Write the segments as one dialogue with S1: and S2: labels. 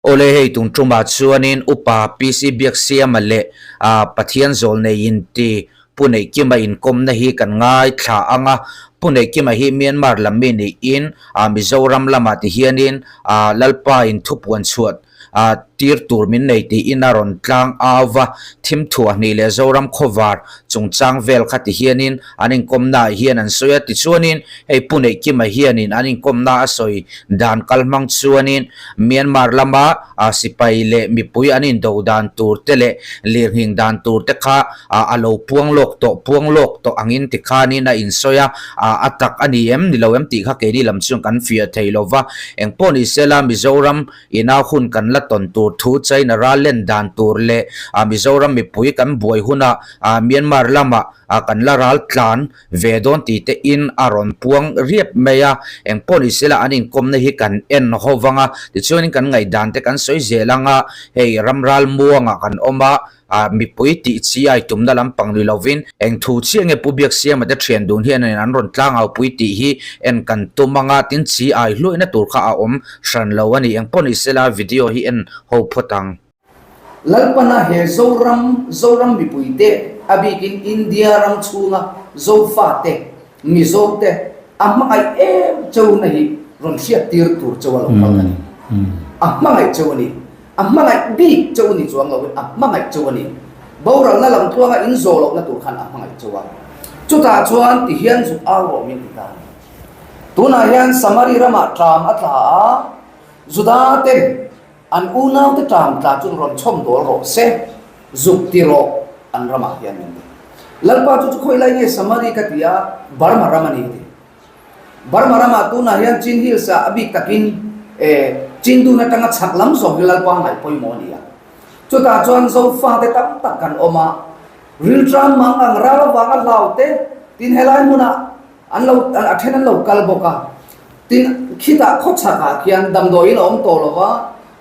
S1: Awle hei tun tumah chuanin Upa PC Biaksiama leh Pathian Zawlnei inti Pu Neihkima inkawmna hi kan ngaithla ang a. Pu Neihkima hi Myanmar lam mi niin Mizoram lamah ti hianin Lalpa in thupuan chhuah tir tur min nei tiin a rawn tlang au va. Thim thuahhnih leh Zoram khawvar chungchang vel kha ti hianin an inkawmnaah hian an sawi a. Tichuanin hei Pu Neihkima hianin an inkawmna a sawi dan kal hmang chuanin Myanmar lama sipai leh mipui an indo dan tur te leh lirnghing dan tur te kha a lo puang lawk tawh puang lawk tawh angin tikhanin a insawi a, a tak a ni em ni lo em tih kha keini lam chuan kan fiah thei lo va. Engpawh ni sela Mizoram ina hun kan la tawn tur thu China ral len dan tur leh Mizoram mipui kan buai huna Myanmar lama kan la ral tlan ve dawn tih te in a rawn puang riap mai a, engpawh ni sela an inkawmna hi kan en ho vang a, tichuanin kan ngaihdan te kan sawi zel ang a, hei ram ral muangah kan awm a, ah mipui tih chi ai tumna lampang ni lovin eng thu chiah nge Pu Biaksiama te thian dun hian an rawn tlangau pui tih hi en kan tum ang a, tin chi ai hluaihna tur kha a awm hran lo a ni, engpawh ni sela video hi en ho phawt ang.
S2: Lalpana he Zoram, Zoram mipuite, a bikin India ram chhunga Zofate, Mizote a hmangaih em chona hi rawn hriat tir tur chauh a lo kal a ni. A hmangaih chauh a ni. A hmangaih bik chauh a ni chuang loin a hmangaih chauh a ni. Boralna lam tluanga in zawh lohna tur khan a hmangaih chauh a. Chutah chuan ti hian zuk au rawh min ti ta a ni. Tunah hian Samari ramah ṭam a tla a, Juda ten An unaute ṭam tla chu rawn chhawm dawl rawh se, zuk ti rawh an ramah hian min ti. Lalpa chu chu khawi lai nge Samari ka ti a, Burma ram a ni ka ti. Burma ramah tunah hian Chin Hills ah a bik takin eh Chin dun atanga chhak lam zawng hi Lalpa ngaih pawimawh a ni a. Chutah chuan Zofate tam tak kan awm a, rilṭam mang ang ral avanga hlau te tin helai hmunah An lo, a then an lo kal bawk a. Tin, khitah khawchhakah khian damdawiin a awm tawh lo va,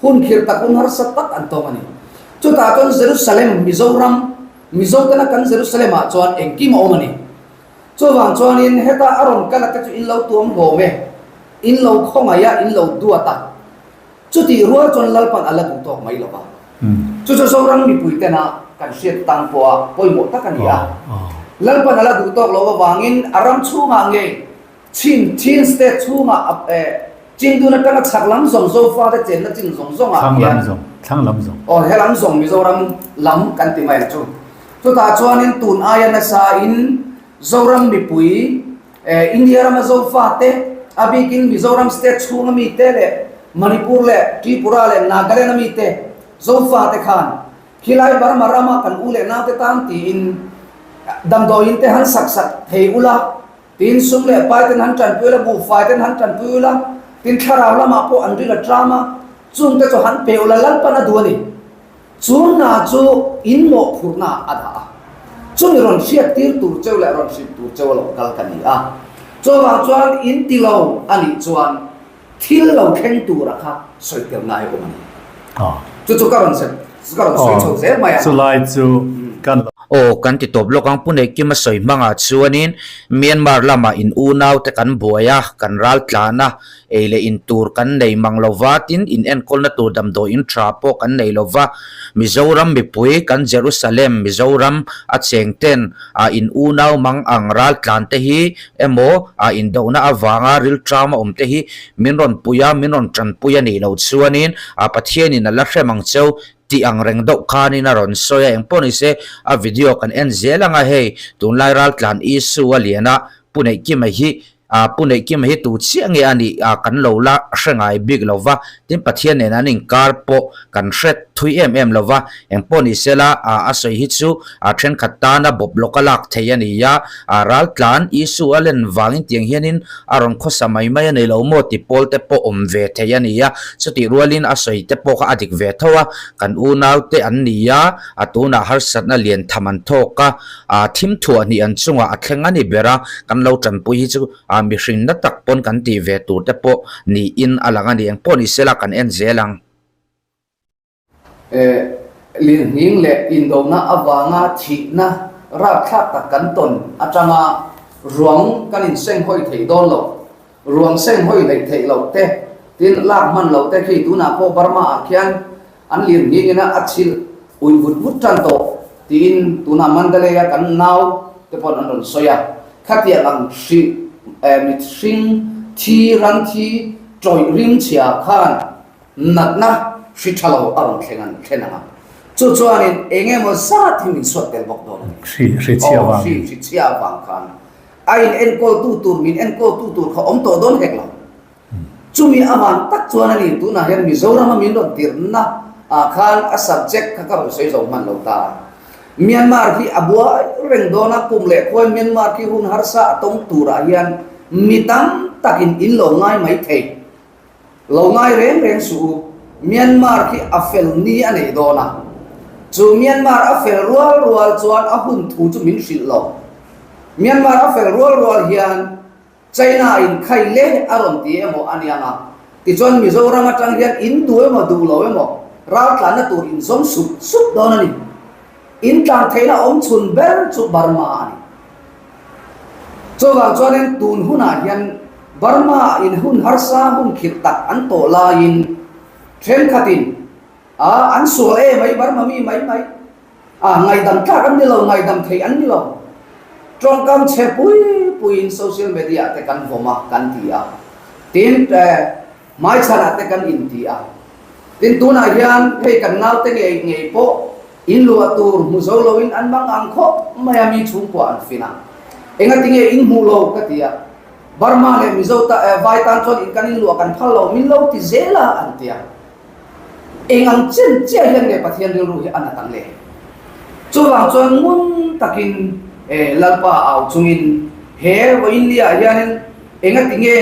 S2: hun khirh tak, hun harsa tak an tawng a ni. Chutah chuan Jerusalem, Mizoram, Mizotena kan Jerusalem-ah chuan engkim a awm a ni. Chuvang chuanin heta a rawn kal a te chu in lo tuam hlawm e, in lo khawngaih a, in lo duat a. Chutih rual chuan Lalpan a la duh tawk mai lo va. Chu chu Zoram mipui tena kan hriat tang pawha pawimawh tak a ni a. Lalpan a la duh tawk lo avangin a ram chhungah nge Chin, Chin state chhungah Chin dun atanga chhak lam zawng Zofate chenna chin zawng zawngah hian
S3: Thlang lam zawng.
S2: Aw he lam zawng Mizoram lam kan ti mai ang chu. Chutah chuanin tun aia nasain Zoram mipui India rama Zofate, a bikin Mizoram state chhunga mite leh Manipur leh Tripura leh Nagaland a mite Zofate khan khilai Burma rama kan u leh naute tan tiin damdawiin te han sak sak thei ula, tin sum leh pai ten han tanpui ula, buhfai ten han tanpui ula, tin thlarau lamah pawh an ring a tram a, chungte chu han pe ula Lalpan a duh a ni. Chu hna chu in mawhphurhna a dah a, chumi rawn hriat tir tur cheu leh rawn hrilh tur cheu a lo kal ka ni a. Chuvang chuan in ti lo a nih chuan thil lo thleng tura kha sawi tel ngai awm a ni. Chu chu ka rawn ka rawn sawi chho zel mai a.
S3: Chulai chu kan lo.
S1: Aw kan ti tawp lawk ang Pu Neihkima sawi hmangah chuanin Myanmar lamah in unaute kan buai a, kan ral tlan a, Ei leh in tur kan nei mang lo va, tin in enkawlna tur damdawi in tha pawh kan nei lo va. Mizoram mipui kan Jerusalem, Mizoram a cheng ten a in unau mang ang raltlan te hi emaw a indohna avanga rilṭam a awm te hi min rawn pui a, min rawn ṭanpui a nih loh chuanin a Pathianin a la hrem ang cheu tih ang reng deuh khanin a rawn sawi a. Engpawh nise a video kan en zel ang a, hei tunlai raltlan issue a lian a, Pu Neihkima hi Ah Pu Neihkima hi tu chiah nge a nih ah kan lo la hre ngai bik lo va, tin Pathian nen an inkar pawh kan hre thui em em lo va, engpawh ni sela ah a sawi hi chu ah thenkhat tana bawp lawk a lak thei a ni a, ah raltlan Isu a len vangin tiang hianin a rawn khawsa mai mai a nei lo maw ti pawl te pawh awm ve thei a ni a, chutih rualin a sawi te pawh kha a dik ve tho a, kan unau te an ni a, a tunah harsatna lian tham an thawk a. A thim thuah hnih an chungah a thleng a ni ber a, kan lo tanpui hi chu a mihring na tak pawn kan tih ve tur te pawh niin a lang a ni. Engpawh ni sela kan en zel ang.
S2: Lirnghing leh indona avanga thihna rapthlak tak kan tawn atanga ruang kan insenghawi theih dawn lo, ruang senghawi hleih theih loh te. Tin, lak hman loh te khi tunah pawh Burma ah khian an lir nghing ina a chhilh ui vut vut tan tawh tiin tunah Mandalay a kan nau te paw'n an rawn sawi a. Khatiang ang hri mithring thi ran thi tawih rim chhia khan natna hri tha lo a rawn thleng an thlen ang a. Chu chuanin eng emaw zat hi min suat tel bawk dawn a ni.
S3: Hri hri chhia vang.
S2: Hri hri chhia vang khan a in enkawltu tur min enkawltu tur kha awm tawh dawn hek lo. Chumi avang tak chuan a ni, tunah hian Mizorama min rawn tirhna ah khan a subject kha ka rawn sawi zo hman lo ta a. Myanmar hi a buai reng dawn a, kum leh khuain Myanmar khi hun harsa a tawng turah hian mi tam takin in lo ngai mai thei. Lo ngai reng reng suh u, Myanmar khi a fel ni a nei dawn a. Chu Myanmar a fel rual rual chuan a hun thu chu min hrilh lo. Myanmar a fel rual rual hian China in khai leh a rawn ti emaw a nia nga, tichuan Mizoram atang hian in duh emaw duh lo emaw ral tlanna tur in zawm sup sup dawn a ni. In tlan theihna awm chhun ber chu Burma a ni. Chuvang chuanin tun hunah hian Burma in hun harsa hun khirh tak an tawh laiin thenkhatin a an sual e mai Burma mi mai mai. A ngaihdam tlak an ni lo, ngaihdam theih an ni lo. Tawngkam chhe pui puiin social media te kan vawm a, kan ti a. Tin, hmaichhanah te kan inti a. Tin, tunah hian hei kan naute ngei ngei pawh in luah tur hmu zo loin an mang ang khawp mai a, mi chhungkua an fin a. Engati nge in hmuh lo ka ti a. Burma leh Mizo ta, vai tan chuan in kan in luah kan phal lo, min lo ti zel a an ti a. Eng ang chen chiah hian nge Pathian rilru hi a nat ang le? Chuvang chuan ngun takin Lalpa au chungin he vawiinliah hianin engati nge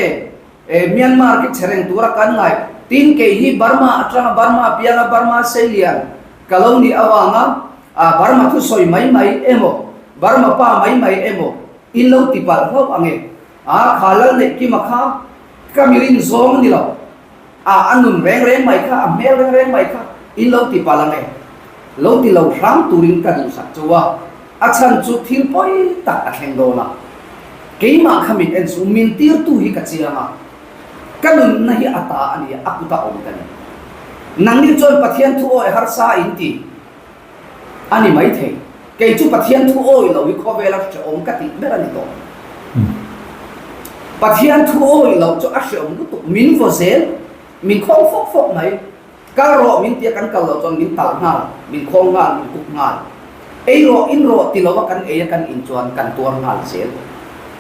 S2: Myanmar khi che reng tura kan ngaih? Tin, kei hi Burma atanga Burma pianga Burma seilian ka lo nih avanga Burma thusawi mai mai emaw, Burma pa mai mai emaw in lo ti palh hlauh ang e. A kha lal neih kima kha ka mirin zawng a ni lo. A a nun reng reng mai kha, a hmel reng reng mai kha in lo ti palh ang e. Lo ti lo hram turin ka duhsak chu a, a chhan chu thil pawi tak a thleng dawn a. Keimah kha min en suh, min tirtu hi ka chiang a, ka nunna hi a ta a ni a, a kuta awm ka ni. Nangni chuan Pathian thu awi harsa in ti. A ni maithei. Kei chu Pathian thu awih lo hi khawvela hrehawm ka tih ber a ni tawh. Pathian thu awih loh chu a hrehawm lutuk, min vaw zel, min khawng fawk fawk mai. Kal rawh min tia kan kal loh chuan min talh nghal, min khawng nghal, min kuk nghal. Ei rawh, in rawh ti lova kan ei a kan in chuan kan tuar nghal zel.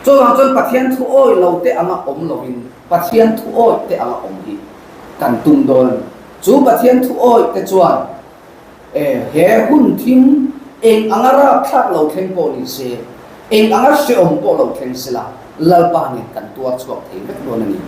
S2: Chuvang chuan Pathian thu awih lo te anga awm lovin Pathian thu awih te anga awm hi kan tum dawn a ni. Chu Pathian thu awih te chuan E, he hun thim eng anga rapthlak lo thleng pawh ni se, eng anga hrehawm pawh lo thleng se la, Lalpa nen kan tuar chhuak thei vek dawn a ni.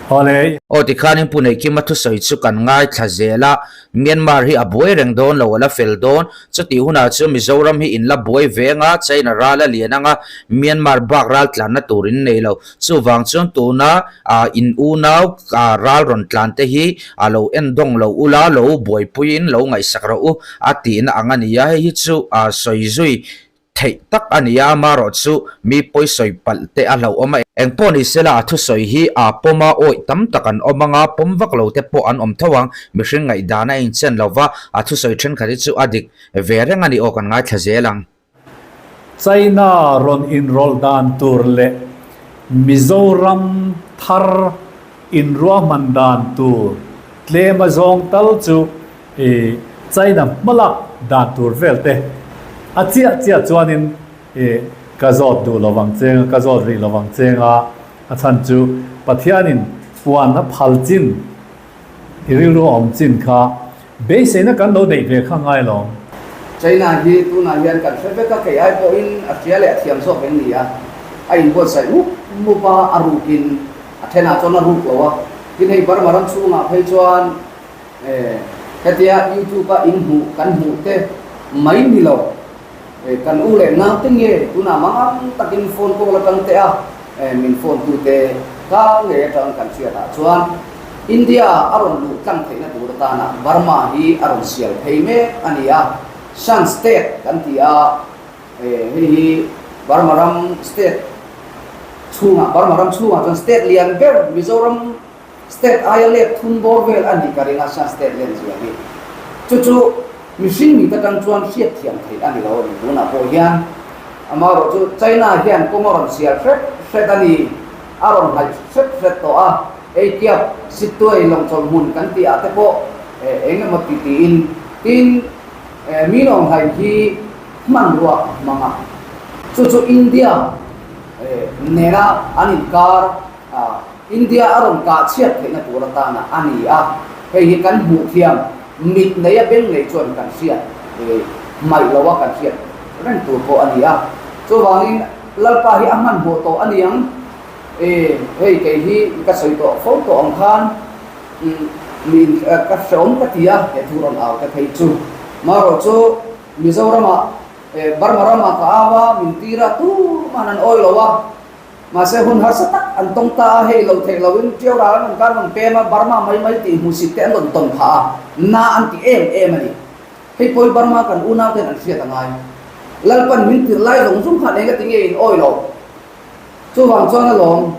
S3: Awle.
S1: Aw tikhanin Pu Neihkima thusawi chu kan ngaithla zel a, Myanmar hi a buai reng dawn lo, a la fel dawn. Chutih hunah chu Mizoram hi in la buai veng a, China ral a lian ang a, Myanmar bak ral tlanna tur in nei lo. Chuvang chuan tuna in unau ral rawn tlan te hi a lo en dawng lo ula, lo buaipuiin lo ngaihsak rawh u a tihna ang a ni a, hei hi chu sawi zui theih tak a ni a, amaherawh chu mi pawi sawi palh te a hlauhawm a. Engpawh ni sela a thusawi hi a pawm a, awih tam tak an awm ang a, pawm vak lo te pawh an awm tho ang, mihring ngaihdan a inchen lo va, a thusawi thenkhat hi chu a dik ve reng a ni aw kan ngaithla zel ang.
S3: China rawn inrawlh dan tur leh Mizoram thar inruahman dan tur tlem a zawng tal chu i China hmalak dan tur vel te a chiah chiah chuanin i ka zawt duh lo vang cheng a, ka zawt rih lo vang cheng a, a chhan chu Pathianin puan a phal chin I rilru a awm chin kha beiseina kan lo neih ve kha ngai lo.
S2: China hi tunah hian kan hre vek a, kei ai pawhin a hria leh a thiam zawk em ni a, a inbuatsaih mup mup a, a rukin a thenah chuan a ruk lo a, tin hei Burma ram chhungah phei chuan hetia YouTube a inhmuh kan hmuh te mai ni lo. Kan u leh naute nge tunah mangang takin phone call atang teh a, min phone tute ka ngei atang kan hriatah chuan India a rawn luh tlang theihna tur atana Burma hi a rawn sial phei mek a ni a, Shan State kan ti a, hei hi Burma ram state chhungah Burma ram chhungah chuan state lian ber Mizoram. State aia let thum bawr vel a nih ka ring a, Shan State len zia hi. Chu chu mihring mite tan chuan hriatthiam theih a ni lo a ni. Tunah pawh hian amaherawh chu China hian kawng a rawn sial hret hret a ni, a rawn hnaih hret hret tawh a, eikiap Sittwe lawngchawlh hmun kan tih ah te pawh eng emaw ti tiin, tin Minawnghlai hi hmanrua a hmang a, chu chu India nena an inkar a, India a rawn kah chhiat theihna tur atana a ni a, hei hi kan hmuh thiam mit nei a beng nei chuan kan hriat hmaih lo a kan hriat reng tur pawh a ni a, chuvangin Lalpa hi a hmanhmawh tawh a ni ang, hei kei hi ka sawi tawh fo tawh ang khan mi ka hreawm ka ti a, he thu rawn au te phei chu marawh chu Mizoramah Burma ramah ka au a, min tir a tuman an awi lo a. Mahse hun harsa tak an tawng ta a, hei lo theih loin Ṭiau ral an rawn kar rawn pem a, Burma mai mai tih hmuhsit te an rawn tawn phah a, na an ti em em a ni. Hei pawi Burma kan unau ten an hriat a ngai. Lalpan min tirh lai zawng zawng khan eng a ti nge in awi lo. Chuvang chuan alawm,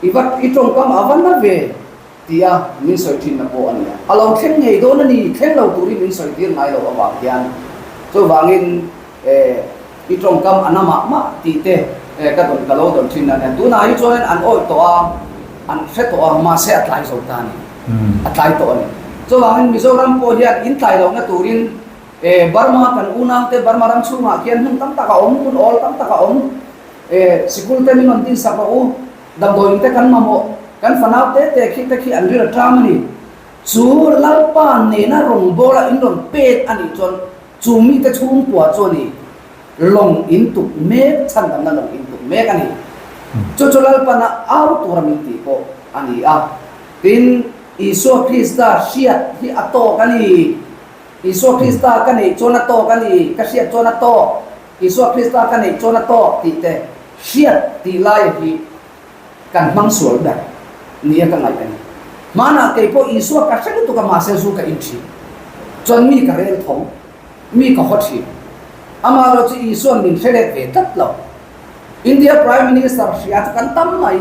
S2: i va i tawngkam a va na ve tia min sawi thinna pawh a ni a. A lo thleng ngei dawn a ni, thleng lo turin min sawi tir ngai lo avang hian. Chuvangin eh. I tawngkam a na mah mah tih te ka dawn ka lo dawn thin a nia. Tunah hi chuanin an awih tawh a, an hre tawh a, mahse a tlai zo ta a ni. A tlai tawh a ni. Chuvangin Mizoram pawh hian in tlai lohna turin Burma kan unaute Burma ram chhungah khian hmun tam tak a awm, hmun awl tam tak a awm. Sikul te min rawn din sak rawh u, damdawiin te kan mamawh, kan fanau te te khi te khi an ril a ṭam a ni. Chu Lalpa nena rawngbawla in rawn pek a nih chuan Chu mite chhungkua chu a ni, lawng in tuk mek, chhandamna lawng in tuk mek a ni. Chu chu Lalpana au tura min tih pawh a ni a. Tin, Isua Krista hriat hi a tawk a ni. Isua Krista ka neih chuan a tawk a ni, ka hriat chuan a tawk, Isua Krista ka neih chuan a tawk tih te hriat tih laia hi kan hmang sual ber nia ka ngaih a ni. Hmanah kei pawh Isua ka hre lutuk a mahse zu ka in thin. Chuan mi ka rel tho, mi ka haw thin. Amaherawh chu Isua'n min hre let ve tlat lo. India Prime Minister hria chu kan tam mai.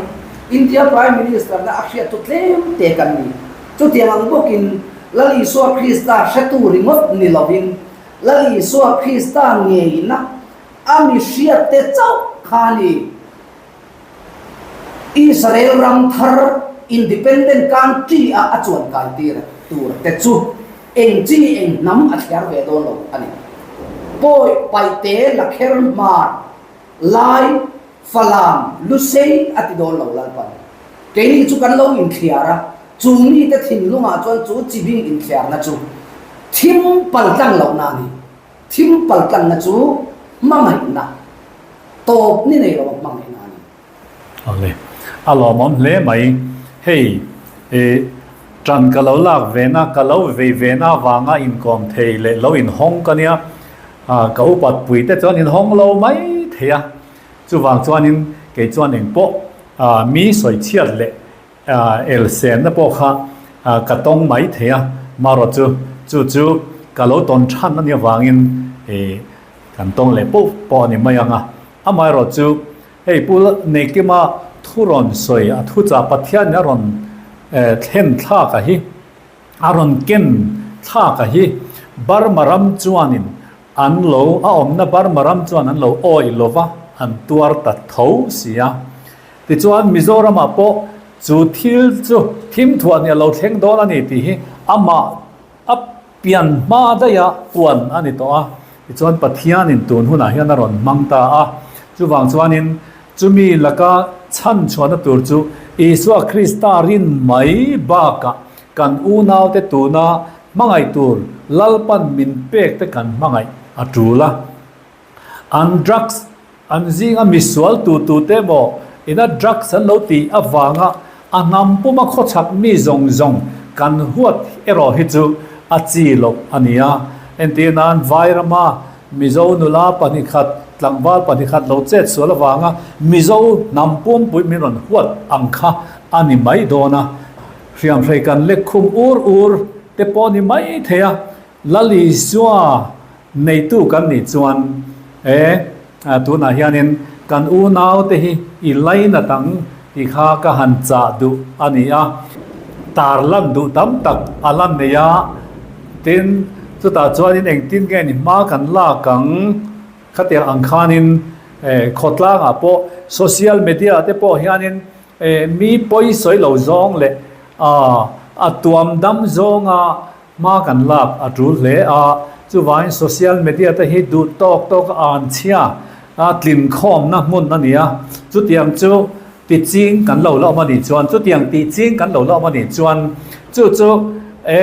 S2: India Prime Minister na a hriat chu tlem te kan ni. Chutiang ang bawkin Lal Isua Krista hretu ringawt ni lovin Lal Isua Krista ngeina a mi hriat te chauh kha ni. Israel ram thar independent country a a chuan kai tir tur te chu eng chi eng hnam a thliar ve dawn lo a ni. Pawi paihte lakher hmar lai Falam Lusei a ti dawn lo Lalpan. Keini chu kan lo inthliar a, chu mite thinlungah chuan chu chi bing inthliarna chu thim paltlang lohna a ni. Thim paltlanna chu hmangaihna, tawp ni nei lo hmangaihna a ni.
S3: Awle, a lawmawm hle mai. Hei, e, ṭan ka lo lak vena, ka lo vei vena avanga inkawm thei leh lo inhawng ka nia. Ka upat pui te chuan inhawng lo mai thei a. Chuvang chuanin kei chuan engpawh mi sawichhiat leh Elsenna pawh kha ka tawng mai thei a, marawh chu chu chu ka lo tawn than a nih avangin kan tawng leh poh pawh a ni mai ang a. Amaherawh chu hei Pu Neikima thu rawn sawi a thuchah Pathianin a rawn thlen thlak a hi, a rawn ken thlak a hi Burma ram chuanin an lo, a awmna Burma ram chuan an lo awih lova an tuar ta tho si a. Tichuan, Mizoramah pawh chu thil chu thim thuah nih a lo thleng dawn a ni tih hi amah a pian hma daiha puan a ni tawh a. Tichuan, Pathianin tun hunah hian a rawn hmang ta a. Chuvang chuanin, chumi laka chhan chhuahna tur chu Isua Krista rin mai bakah kan unaute tuna hmangaih tur Lalpan min pek te kan hmangaih a tul a. An drugs An zinga misual tu tute emaw ina drugs an lo tih avanga a hnam puma khawchhak mi zawng zawng kan huat erawh hi chu a chi loh a ni a. Entir nan Vairama Mizo nula pahnih khat, tlangval pahnih khat lo chet sual avanga Mizo hnam pumpui min rawn huat ang kha a ni mai dawn a. Hriamhrei kan lek khum ur ur te pawh a ni mai thei a. Lal Isua neitu kan nih chuan e, tunah hianin kan unaute hi i lainat ang tih kha ka han chah duh a ni a. tarlan duh tam tak a la nei a, tin chutah chuanin engtin nge ni hma kan lak ang khatiang ang khanin khawtlangah pawh social media te pawh hianin mi pawi sawi lo zawng leh a tuam dam zawnga Hma kan lak a tul hle a, chuvangin social media te hi duh tawk tawk a an chhia a tlin khawmna hmun a ni a, chutiang chu ti ching kan lo la awm a nih chuan, chutiang tih ching kan lo la awm a nih chuan chu chu e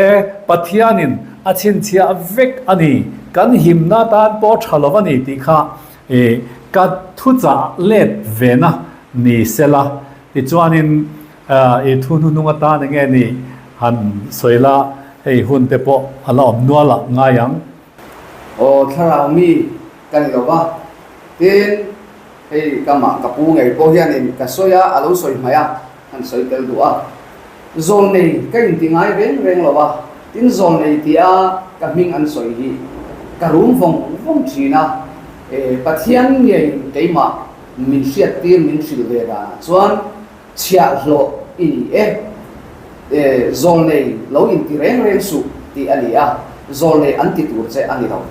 S3: Pathianin a chhinchhiah vek a ni, kan himna tan pawh tha lo a ni tih kha e ka thuchah let vena ni sela tichuanin I thu hnuhnung atan eng nge ni han sawi la, hei hun te pawh a la awm nual a ngai ang.
S2: Aw thlarau mi ka ni lo va, tin hei ka mah ka pu ngei pawh hianin ka sawi a, a lo sawi hmaih a, han sawi tel duh a. Zawlnei ka inti ngai reng reng lo va, tin zawlnei tia ka hming an sawi hi ka rum vawng vawng thin a, e Pathian ngeiin keimah min hriattir min hrilh ve danah chuan Chhiahhlawh i ni e. E, zawlnei lo inti reng reng suh tih a ni a, zawlnei an ti tur che a ni lo.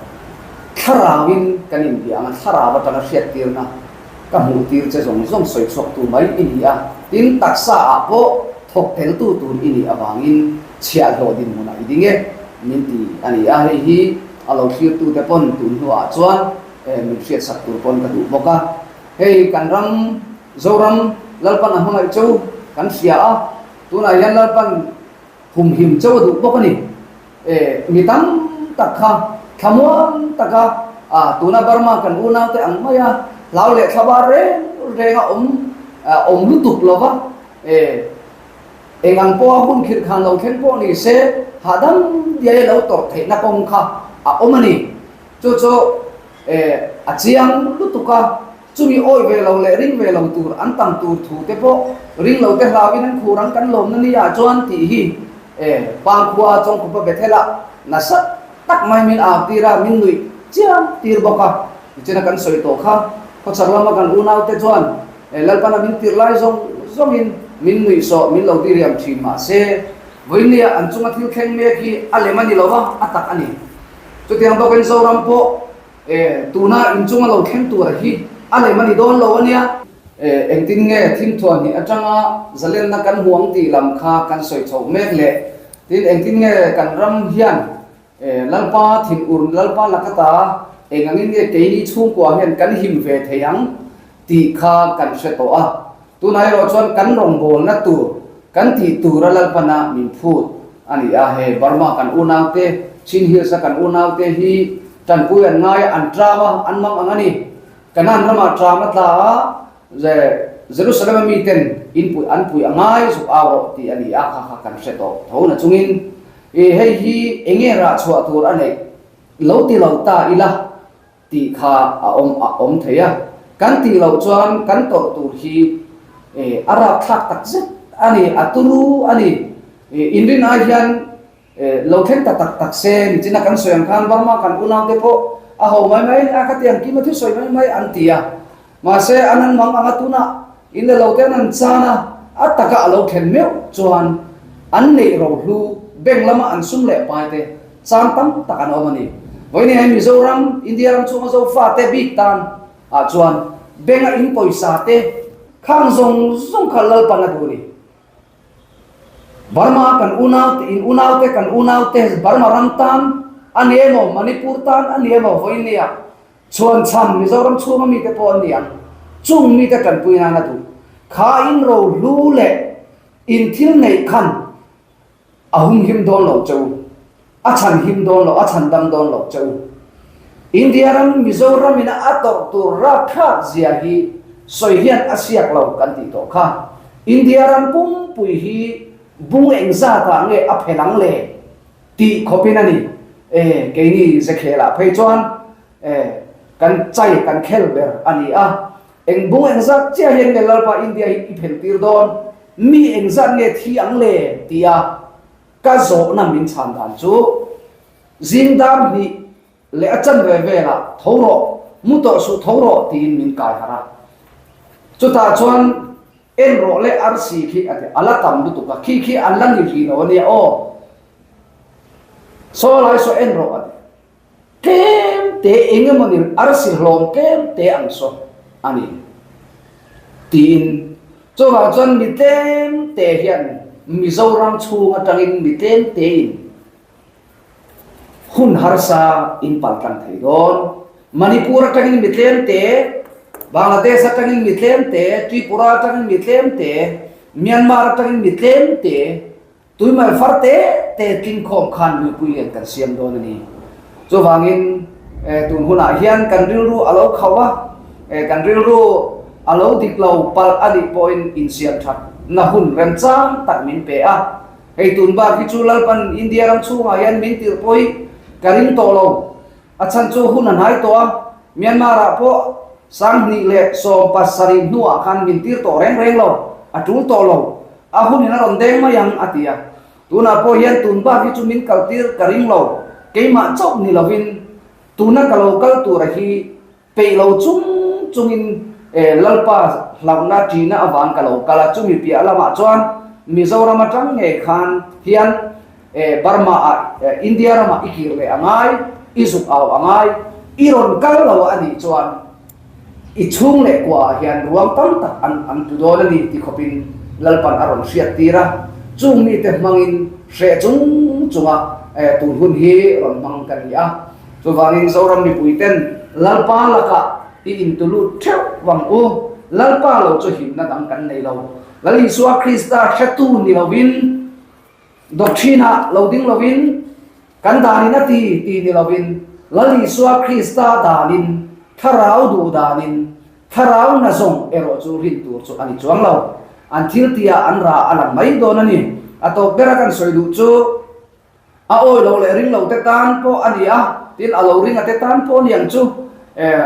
S2: Thlarauin kan inbia ang a, thlarau atanga hriattirna ka hmuh tir che zawng zawng sawi chhuaktu mai i ni a, tin taksa ah pawh thawk teltu tur i nih avangin chhiahhlawh dinhmunah i ding e min ti a ni a, hei hi a lo thlirtute pawn tun hnuah chuan min hriatsak tur pawn ka duh bawk a, hei kan ram Zoram Lalpan a hmangaih cheu kan hria a, tunah hian Lalpan humhim cheu a duh bawk a ni. E, mi tam tak kha thlamuan taka a tuna Burma kan unaute ang maia hlau leh thlabar reng renga awm awm lutuk lova, e, eng ang pawha hun khirh khan lo thleng pawh ni se hahdam diai lo tawrh theihna kawng kha a awm a ni. Chu chu e, a chiang lutuk a. Chumi awi ve lo leh ring ve lo tur an tam tur thu te pawh ring lo te hlauin an khur ang kan lawmna ni ah chuan tih hi e Pangkhua Chawngkhupa Bethel-ah nasa tak mai min au tir a, min nuih chiam tir bawk a. Tichuan a kan sawi tawh kha, khawchhak lama kan unaute chuan e Lalpana min tirh lai zawng zawngin min nuih sawh min lo diriam thin mahse vawinia an chunga thil thleng mek hi a lem a ni lo va, a tak a ni. Chutiang bawkin Zoram pawh E, tuna inchunga lo thleng tura hi a lem a ni dawn lo a nia. E, engtin nge thimthuah hnih atanga zalenna kan hmu ang tih lam kha kan sawi chhoh mek le. Tin, engtin nge kan ram hian e, Lalpa thinur, Lalpa lakata eng angin nge keini chhungkua hian kan him ve thei ang tih kha kan hre tawh a. Tunah erawh chuan kan rawngbawlna tur, kan tih tura Lalpana min phut a ni a, hei Burma kan unaute, Chin Hills-a kan unaute hi tanpui an ngai a, an ṭam a, an mang ang a ni. Kanaan ramah ṭam a tla a, Jerusalem-a miten in puih an puih a ngai zuk au rawh tih a ni a, kha kha kan hre tawh tho na chungin hei hi eng nge rah chhuah tur a neih lo ti lo ta ila. Tih kha a awm a awm thei a, kan tih loh chuan kan tawrh tur hi a rapthlak tak zet a ni, a turu a ni. Inrin ai hian lo thleng ta tak tak se, nichina kan sawi ang khan Burma kan unaute pawh a ho mai mai a, khatiang kima thu sawi mai mai an ti a. Mahse, an an mang anga tunah in le lo te an an chan a, a taka a lo thlen meuh chuan an neih rohlu bank lama an sum leh pai te chan tam tak an awm a ni. Vawiin hei Mizoram, India ram chhunga Zofa te bik tan ah chuan bank a in pawisa te khang zawng zawng kha Lalpan a duh a ni. Burma kan unau te, in unau te kan unau te Burma ram tan a ni emaw, Manipur tan a ni emaw vawiin nia Chhuan chhan Mizoram chhunga mite pawh an ni ang. Chung mite tanpui nan a duh. Kha in rohlu leh in thil neih khan a humhim dawn lo che u. A chhan him dawn lo, a chhan dam dawn lo che u. India ram Mizoram in a tawrh tur rapthlak zia hi sawi hian a siak lo kan tih tawh kha. India ram pumpui hi bung engzat ah nge a phelh ang le? Tih khawpin a ni. E, keini Zekhelah phei chuan e, kan chai kan khel ber a ni a. Eng bung engzat chiah hian nge Lalpa India hi i phelh tir dawn? Mi engzat nge thi ang le? tia ka zawhna min chhan dan chu zing dar hnih leh a chanve velah tho rawh, mu tawh suh tho rawh tiin min kai harh a. Chutah chuan. En rawh le arsi khi a ti, a la tam lutuk a, khi khi an la ni hrih lo a nia aw. Saw lai saw en rawh a ti. Tlem te eng emaw ni arsi hlawm tlem te ang saw a ni tiin chuvang chuan mi tlem te hian Mizoram chhung atangin mi tlem tein hun harsa in pal tlang thei dawn. Manipur atangin mi tlem te, Bangladesh atangin mi tlem te, Tripura atangin mi tlem te, Myanmar atangin mi tlem te Tuimal far te te tlingkhawm khan luipui lian kan siam dawn a ni. Chuvangin tun hunah hian kan rilru a lo khauh a, kan rilru a lo dik lo palh a nih pawhin insiam thatna hun remchang tak min pe a. Hei tun bak hi chu Lalpan India ram chhungah hian min tirh pawh hi ka ring tawh lo. A chhan chu hun a hnai tawh a, Myanmar ah pawh 2017 hnuah khan min tir tawh reng reng lo, a tul tawh lo. A hunin a rawn deng mai ang, a ti a. Tunah pawh hian tun bak hi chu min kaltir ka ring lo, keimah chauh ni lovin tuna ka lo kal tura hi peih lo chung chungin Lalpa hlauhna ṭihna avang ka lo kal a, chumi piah lamah chuan Mizoram aṭang ngei khan hian Burma ah India ramah i kir leh a ngai, i zuk au a ngai, i rawn kal lo a nih chuan I chhung leh kuaah hian ruang tam tak an an tu dawn a ni ti khawpin Lalpan a rawn hriat tir a, chung mite hmangin hreh chung chunga tun hun hi rawn hmang ka ni a. Chuvangin Zoram mipuiten Lalpa lakah i intu lut theuh vang u, Lalpa lo chu himna dang kan nei lo. Lal Isua Krista hretu ni lovin, Doctrine-ah lo ding lovin, kan danin a ti tih ni lovin, Lal Isua Krista danin, thlarau duh danin, thlarau na zawng erawh chu rin tur chu a ni chuang lo. An thil tihah an ra a lang mai dawn a ni. A tawp bera kan sawi duh chu a awi lo leh ring lo te tan pawh a ni a, tin a lo ring a te tan pawh a ni ang chu.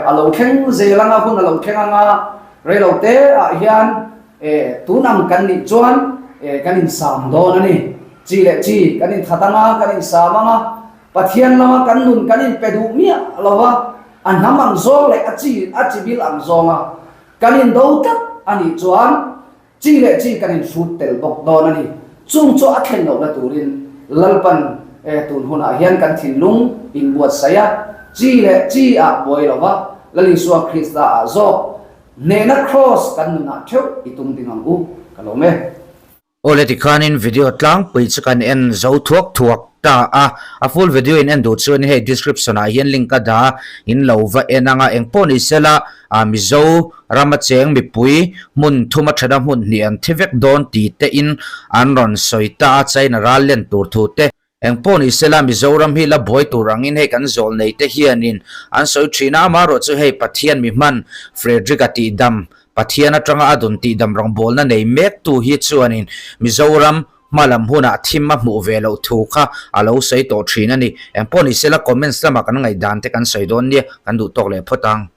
S2: A lo thleng zel anga hun a lo thleng anga rei lo te ah hian E, tun ang kan nih chuan e, kan insam dawn a ni. Chi leh chi kan inthat anga, kan insam anga, Pathian lama kan nun kan inpe duh miah lo va, a hnam ang zawng leh a chi, a chi bil ang zawnga kan indo tlat a nih chuan chi leh chi kan inhrut tel bawk dawn a ni. Chung chu a thlen lohna turin Lalpan e, tun hunah hian kan thinlung inbuatsaih a, chi leh chi ah buai lo va, Lal Isua Krista ah zawk Hnehna Kraws kan nunah theuh i tum ding ang u, ka lo me.
S1: Awle tikhanin video tlangpui chu kan en zo thuak thuak ta a, a full video in en duh chuan hei description ah hian link a dah a, in lo va en anga engpawh ni sela ah Mizo rama cheng mipui hmun thum a thena hmun hnih an thi vek dawn ti te in an rawn sawi ta a, China ral len tur thu te Engpawh ni sela Mizoram hi la buai tur angin hei kan zawl nei te hianin an sawi thin a, amaherawh chu hei Pathian mi hman Frederick-a tihdam, Pathian atanga a dun tihdam rawngbawlna nei mek tu hi chuanin Mizoram hma lam hunah thim a hmuh ve loh thu kha a lo sawi tawh thin a ni. Engpawh ni sela comments lamah kan ngaihdan te kan sawi dawn nia, kan duh tawk leh phawt ang.